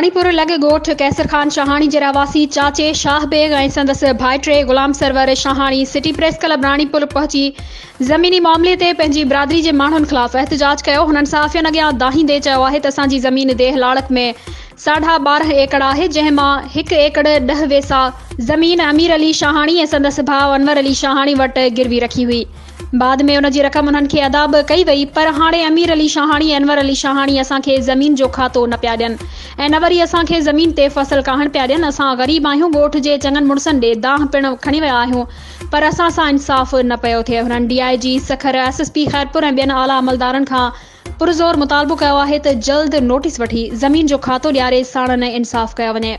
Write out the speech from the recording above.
راڻيپور لڳ ڳوٺ قيصر خان شاهاڻي جي رهواسي چاچي شاهه بيگ ۽ سندس ڀائٽي Ghulam Sarwar Shahani city press club Ranipur پهچي زميني معاملي تي پنهنجي برادري جي ماڻهن خلاف احتجاج ڪيو. هنن صحافين اڳيان دانهيندي چيو آهي ته اسان جي زمين ديهه لاڙڪ ۾ ساڍا 12 ايڪڙ آهي جنهن مان هڪ ايڪڙ 10 ويسا زمين امير علي شاهاڻي ۽ سندس ڀاء انور علي شاهاڻي وٽ گروي رکي هئي. بعد ۾ ان جي رقم انهن کي ادا به ڪئي وئي پر هاڻي امير علي شاهاڻي ۽ انور علي شاهاڻي اسان کي زمين جو کاتو نه پيا ڏين ۽ نه وري اسان کي زمين تي فصل ڪاهڻ پيا ڏين اسان غريب آهيون ڳوٺ جي چڱن مڙسن ڏي دانهن پڻ کڻي ويا آهيون پر اسان سان انصاف نه پيو ٿئي هنن D I G Sukkur S S P Khairpur ۽ ٻين اعليٰ عملدارن کان پرزور مطالبو ڪيو آهي ته جلد نوٽيس وٺي زمين جو کاتو ڏياري ساڻن انصاف ڪيو وڃي.